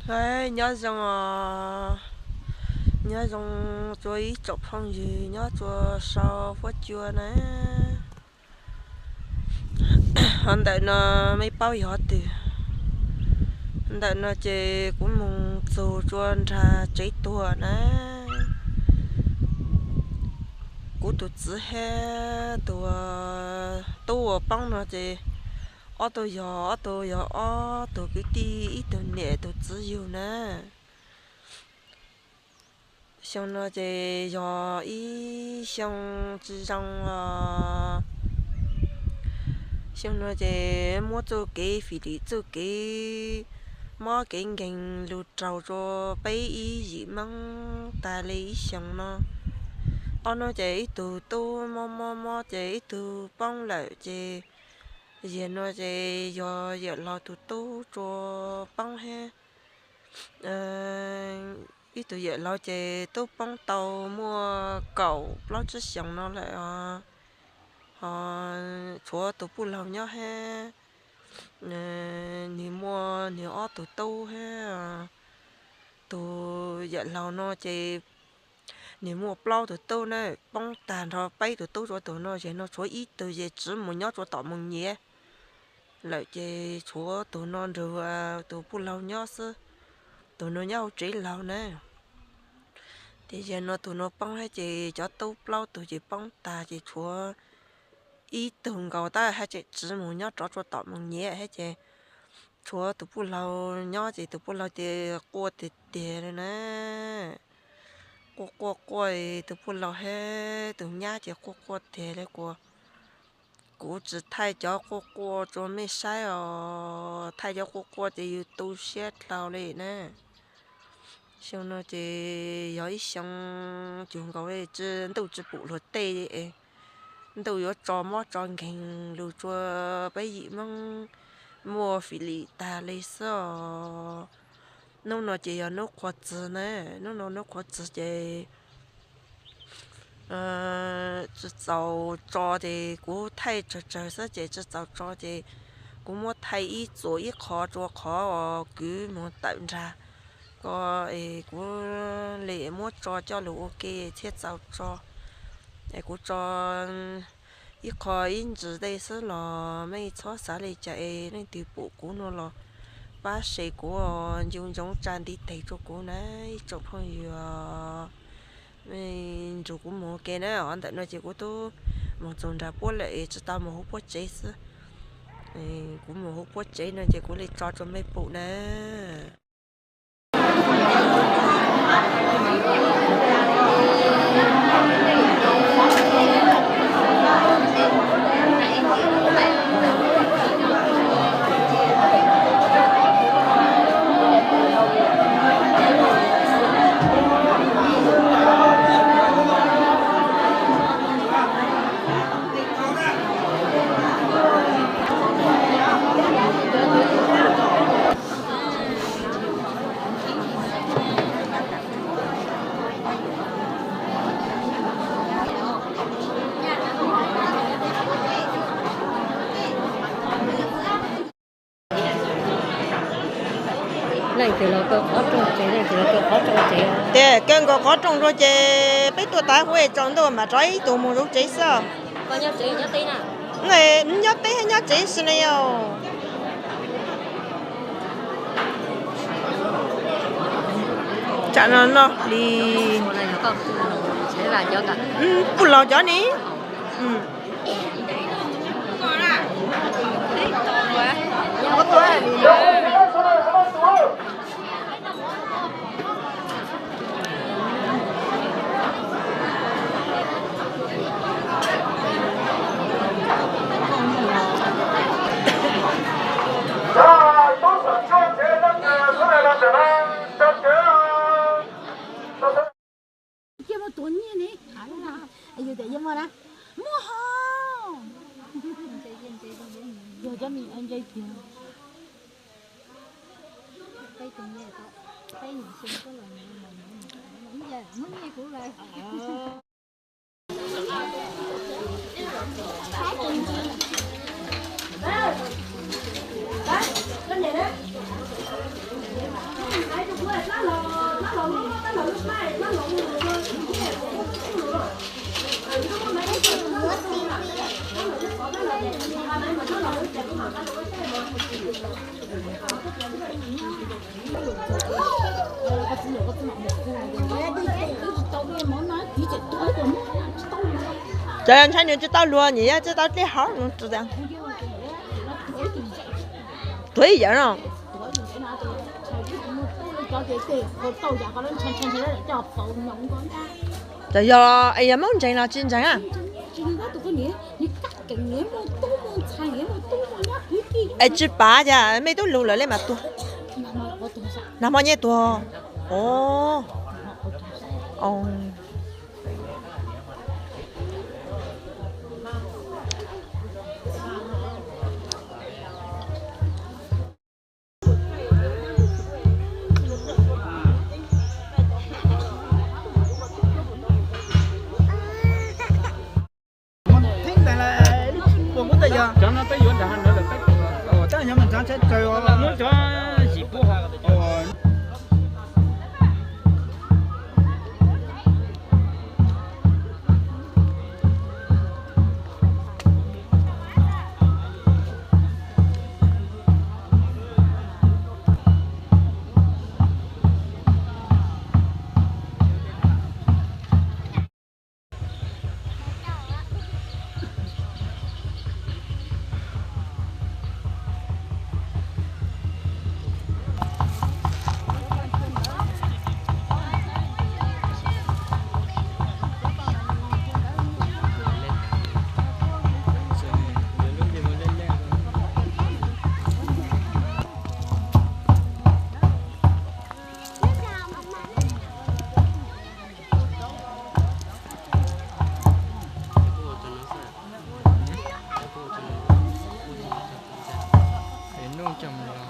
Ua, nyob zoo os, nyob zoo rua ib tsoom phooj ywg nyob rua sau huab cua na. Hov ntawm no mej paub yog twg? Ntawm no ces kuv moog txug rua nraag tsev tuag na. Kuv tug txiv hab tug tub uas poob no ces ob tug yog, ob tug yog ob tug kwv tij, ib tug niam tug txiv yug na. Xyoo no ces yog ib xyoo tsi zoo os. Xyoo no ces muab txuj kev fim lim, txuj kev mob kev nkeeg lug raug rua peb ib yim Moob taag le ib xyoo no. Ob nub ces ib tug tub mob mob mob ces ib tug poob lawm ces yam no ces yog yawm laug tug tub rua poob hab. Ib tug yawm laug ces tub poob tau muaj kaum plaub tsib xyoos no lawm os. Ho tshuav tug puj laug nyob hab, nwg muaj nwg ob tug tub hab. Tug yawm laug no ces nwg muaj plaub tug tub na, poob tag nrho peb tug tub rua tug no, yam no tshuav ib tug ces tsiv mus nyob rua tom Moos Nyiav lawm ces tshuav tug no nrug tug puj laug nyob xwb. Tug no nyob hauv tsev laug na. Ces yam no tug no poob hab ces cov tub plaub tug ces poob tag ces tshuav ib tug nkaus tab hab tseem tsiv mus nyob rov rua tom Moos Nyiav hab ces tshuav tug puj laug nyob ces tug puj laug ces quaj tiag tiag le na. Quaj quaj quaj, tug puj laug hab tug nyab ces quaj quaj tiag le kuas kuv tsi thaij cov quaj quaj rua mej saib os, thaij cov quaj quaj ces yus tu siab dlau le na. Xyoo no ces yog ib xyoo cug nkaus le, ntuj tsi pum luag tej, ntuj yuav tso mob tso nkeeg lug rua peb yim Moob muaj fim lim tag le xwb os. Nub no ces yog nub qhuav txug na, nub no nub qhuav txug ces tsi txaus tso ces kuv thaij tsawg tsawg xwb ces tsi txaus tso ces kuv muab thaij ib txuas ib qho rua qhov kwv moog tawm nraag ko, kuv le muab tso coj lug ua ke thiaj txaus tso. Es kuv tso ib qho ib ntsis tej xwb los mej txhob xav le cas es leej twg pum kuv no los pab share kuv, ncu ntsoov tsa ntiv tes rua kuv na ib tsoom phooj ywg. Nrug kuv moog ua ke na, hov ntawm no ces kuv tub moog txug nraag puab lawm es tsi tau moog huv puab tsev xwb. Kuv moog huv puab tsev no ces kuv le tso rua mej pum na. Leej twg los kaw qhov rooj ces leej twg los kaw qhov rooj ces. Ces kaw nkaus qhov rooj rua ces peb tuaj tag huv tsaus ntuj mam rov ib tug moog zuv tsev xwb. Nyob teb hab nyob tsev si ne yog. Tsam no no li puj laug cov ne. Cia muaj tuav nyiaj ne, yus tias yeej muaj na, muaj hos. Yog cov me ntse tiag. Muab nyiaj kuv lawm. Cov ntshai nws tsis tau luag, nyias tsis tau dlej hauv. Tuag ib yam no. Cov yog es yog Hmoob ntseeg los tsis ntseeg a? Es tsis pav cas mej tub lug lawm le mas tuag. Nag hmo nyiaj tuag. Nuj coj mus los